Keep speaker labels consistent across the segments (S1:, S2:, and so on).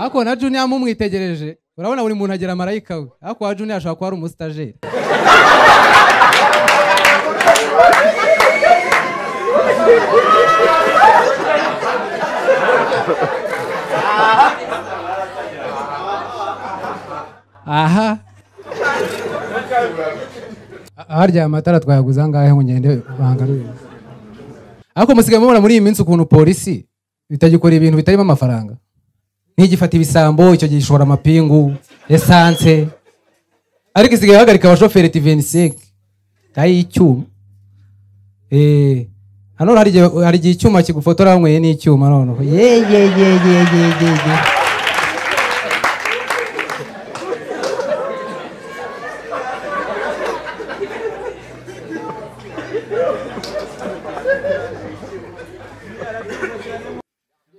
S1: Ariko na Junior mumwitegereje, urabona buri muntu agira marayika we. Ariko wa Junior ashobora kuba ari umusitageri. Aha. Harya amatara twayaguze angahe ngo ngende bangarure. Ariko musigaye mubona muri iyi minsi ukuntu polisi itagikora ibintu bitarimo amafaranga. Ntigifata ibisambo, icyo gishora amapingu, essence. Ariko isigaye ihagarika abashoferi T25 tayi icyuma. Hano hari igihe icyuma kigufotora wanyweye n'icyuma noneho. Ye ye ye ye ye ye.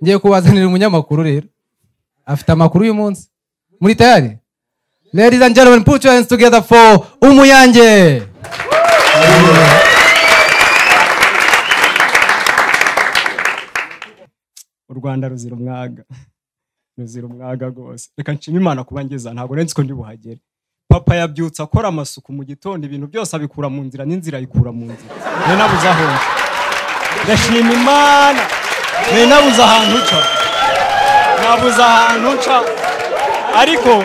S1: Ngiye kubazanira umunyamakuru rero. Afite amakuru uyu munsi. Muri tayari? Ladies and gentlemen, put your hands together for Umuyange.
S2: U Rwanda ruzira umwaga. Ruzira umwaga rwose. Reka nshime Imana kuba ngeza, ntabwo nzi ko ndi buhagere. Papa yabyutse akora amasuku mu gitondo, ibintu byose abikura mu nzira n'inzira ayikura mu nzira. Nari nabuze aho nca. Ndashima Imana. Nari nabuze ahantu nca. Nabuze ahantu nca. Ariko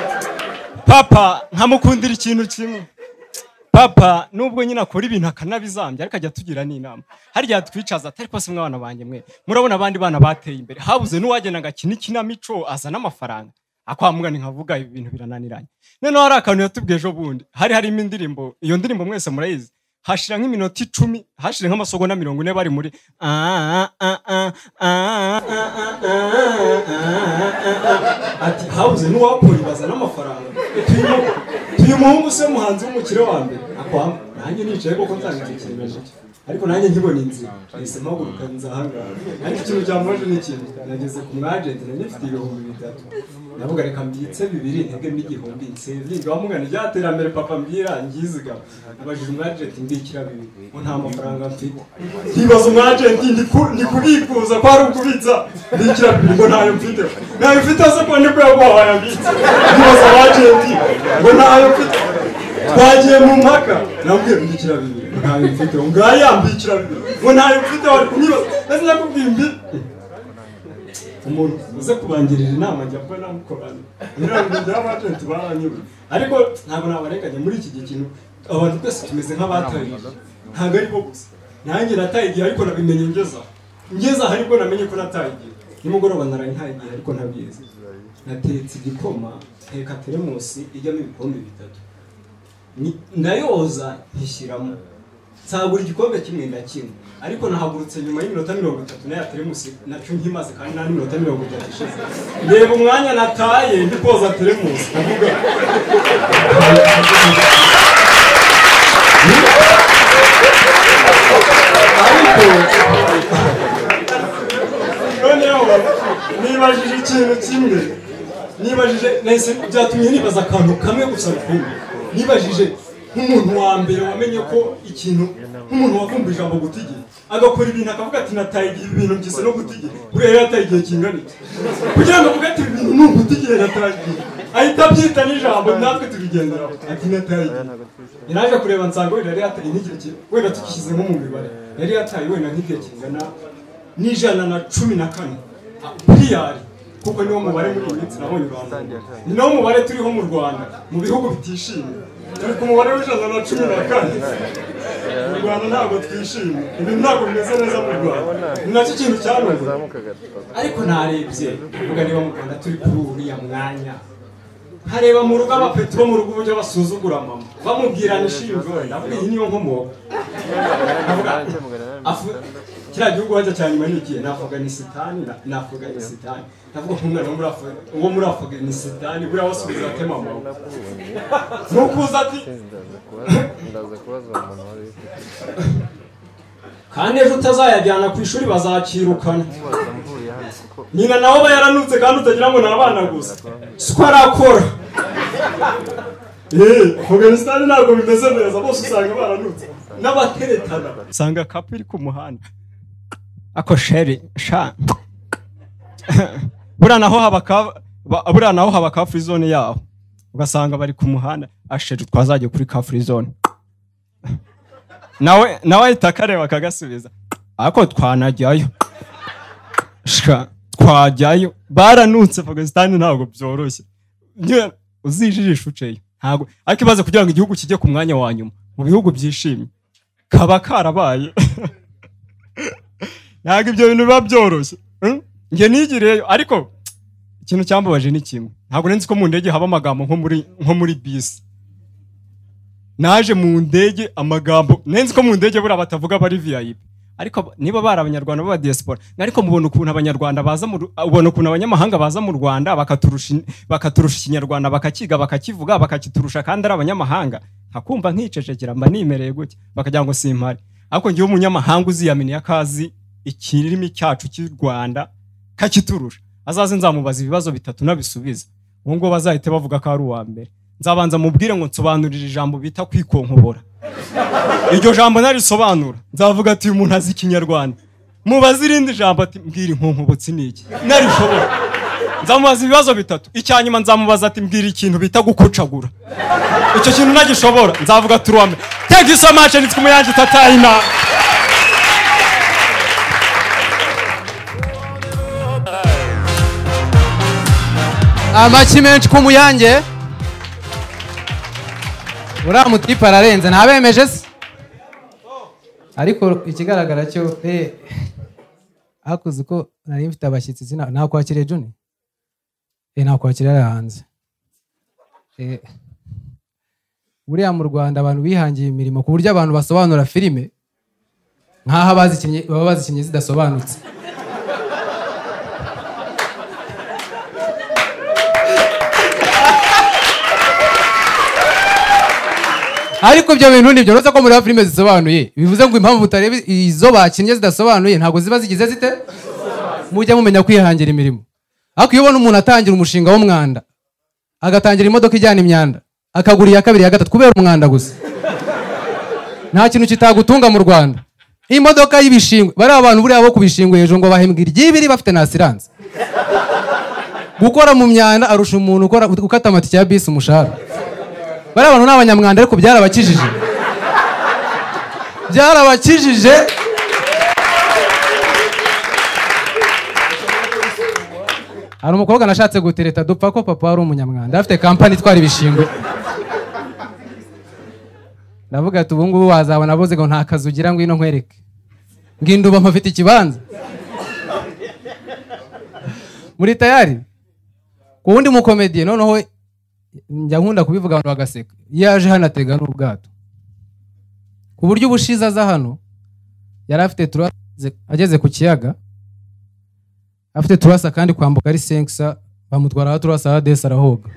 S2: papa nkamukundira ikintu kimwe. Papa nubwo nyine akora ibintu akanabizambya, ariko ajya tugira n'inama. Harya twicaza atari ko se mwana banjye mwe. Murabona abandi bana bateye imbere. Habuze n'uwagenda ngakina ikinamico azana amafaranga. Akwamugana nkavuga ibi bintu birananiranye. Noneho hari akantu yatubwiye ejo bundi. Hari harimo indirimbo, iyo ndirimbo mwese murayizi. Hashira nk'iminota 10, hashira nk'amasogonda 40 bari muri a a a a ati habuze n'uwapori bazana amafaranga. Tuyu muhungu se muhanzi w'umukire wa mbere. Akwam nanjye nicaye koko nsanga icyo kintu. Ariko nanjye nkibona inzira. Nahise mpaguruka nza ahangaha. Ariko ikintu cyambaje ni ikintu. Nageze ku mwagent nari mfite 3000. Ndavuga reka mbitse 2 ntege n'igihumbi nsevinga wamugana ryaterambere papa mbwira ngizigama. Nabajije umwagent mbikira 2 ngo nta mafaranga mfite. Ntibaza umwagent ndi kubikuza ko ari ukubitsa mbikira 2 ngo ntayo mfite. Ntayo mfite se ko ndi kuyaguha yabitse. Ntibaza abagent ngo ntayo mfite. Twagiye mu mpaka nabwiye mbikira 2 ngo ntayo mfite. Ngaya mbikira 2 ngo ntayo mfite wari kunyibaza. Nase nakubwiye mbi umuntu uze kubangirira inama njya mbona mukorana. Ngira abagent baranyuwe. Ariko ntabwo nabarenganya muri iki gihe kintu abantu twese tumeze nk'abataye. Ntabwo ari bo gusa. Nanjye nataye igihe ariko nabimenye ngeza. Ngeza ariko namenye ko nataye igihe. Nimugoroba naraye ntaye igihe ariko ntabizi. Natetse igikoma nteka teremusi ijyamo ibikombe 3. Ndayoza ntishyiramo. Nsagura igikombe kimwe ndakimwe. Ariko nahagurutse nyuma y'iminota 30 na ya teremusi nacyo nkimaze kandi nta n'iminota 30 ishize. Ndeba umwanya nataye ndi koza teremusi ndavuga ariko noneho nibajije ikintu kimwe. Nibajije nahise byatumye nibaza akantu kamwe gusa rukumbi. Nibajije nk'umuntu wa mbere wamenye ko ikintu nk'umuntu wavumbuye ijambo guta igihe agakora ibintu akavuga ati nataye igihe ibintu byise no guta igihe buriya yari yataye igihe kingana iki kugira ngo avuge ati ibi bintu ni uguta igihe nataye igihe ahita abyita n'ijambo natwe tubigenderaho ati nataye igihe. Naje kureba nsanga wenda yari yataye n'igihe wenda tukishyize nko mu mibare yari yataye wenda nk'igihe kingana n'114 miliyari kuko niwo mubare muri iyi minsi nabonye u Rwanda ni nawo mubare turiho mu Rwanda mu bihugu bitishimye. Turi ku mubare w'114. Mu Rwanda ntabwo twishimye, ibintu ntabwo bimeze neza mu Rwanda, ni nacyo kintu cyanuze. Ariko narebye mvuga niba mu Rwanda turi kuri uriya mwanya, nkareba mu rugo abapeti bo mu rugo uburyo basuzugura mama bamubwirana ishinjo, ndavuga iyi niyo nkomoko. Ndavuga kiriya gihugu wajya cya nyuma ni ikihe? Ni Afganisitani, ni Afganisitani. Ndavuga nk'umwana wo muri Afganisitani buriya wasubiza ate mama? Nukuza ati kandi ejo utazayajyana ku ishuri bazakirukana. Nyina nawe aba yaranutse kandi utagira ngo ni abana gusa. Siko arakora. Afganisitani ntabwo bimeze neza, bose usanga baranutse n'abateretana. Usanga kapu iri ku muhanda. Ako sheri sha. Buriya naho haba Buriya naho haba car free zone yaho, ugasanga bari ku muhanda, asheje twazajya kuri car free zone, nawe ahita akareba akagasubiza, ariko twanajyayo, shka twajyayo. Baranutse Pakistan, ntabwo byoroshye, uzijijisha uceyo ntabwo. Ariko ibaze kugira ngo igihugu kijye ku mwanya wa nyuma mu bihugu byishimye, kaba karabaye. Ntabwo ibyo bintu biba byoroshye. Njye nigireyo, ariko ikintu cyambabaje ni kimwe, ntabwo nzi ko mu ndege haba amagambo nko muri bisi. Naje mu ndege amagambo, nzi ko mu ndege buriya batavuga bari VIP, ariko niba bari abanyarwanda baba diaspora, ariko mubona ukuntu abanyarwanda baza mu, ubona ukuntu abanyamahanga baza mu Rwanda bakaturusha ikinyarwanda, bakakiga, bakakivuga, bakakiturusha kandi ari abanyamahanga. Nkakumva nkicecekera, mba nimereye gutya, bakagira ngo simpari. Ariko ngiye umunyamahanga uziyaminiye akazi ikirimi cyacu cy'u Rwanda kakiturusha, azaze nzamubaza ibibazo bitatu nabisubiza, uwo ngo bazahite bavuga ko ari uwa mbere. Nzabanza mubwire ngo nsobanurire ijambo bita kwikonkobora, iryo jambo narisobanura nzavuga ati uyu muntu azi ikinyarwanda. Mubaze irindi jambo ati mbwira inkonkobotsi ni iki, narishobora. Nzamubaza ibibazo bitatu, icyanyuma nzamubaza ati mbwira ikintu bita gukucagura, icyo kintu nagishobora nzavuga ati uwa mbere. Thank you so much, nitwa Muyange Tatayina.
S1: Amashyi menshi ku Muyange. Uriya mutipe ararenze, ntabemeje se? Ariko ikigaragara cyo hakuze ko nari mfite abashyitsi, nakwakiriye Juni, nakwakiriye ari hanze. Buriya mu Rwanda abantu bihangiye imirimo ku buryo abantu basobanura filime nkaho abazikinnye baba bazikinnye zidasobanutse. Ariko ibyo bintu nibyo uretse ko muri filime zisobanuye, bivuze ngo impamvu utareba izo bakinnye zidasobanuye ntabwo ziba zigize zite, mujya mumenya kwihangira imirimo. Ariko iyo ubona umuntu atangira umushinga w'umwanda, agatangira imodoka ijyana imyanda, akagura iya kabiri ya gatatu kubera umwanda gusa, nta kintu kitagutunga mu Rwanda. Imodoka y'ibishingwe, bari abantu buriya bo kubishingwe hejuru ngo bahembwe iry'ibiri bafite na assurance. Gukora mu myanda arusha umuntu ukora ukata amatike ya bisi umushahara. Bari abantu n'abanyamwanda, ariko byarabakijije, byarabakijije. Hari umukobwa nashatse gutereta dupfa ko papa ari umunyamwanda, afite kampani itwara ibishingwe. Ndavuga ati ubu ngubu wazabona boze ngo nta kazi ugira, ngwino nkwereke, nginduba mpafite ikibanza. Muri tayari ku wundi mukomediye noneho njya nkunda kubivuga abantu bagaseka, iyo yaje hano atega n'ubwato, ku buryo ubushize aza hano yari afite turasa, ageze ku kiyaga afite turasa, kandi kwambuka ari 5 bamutwara aho turasa Hades arahoga.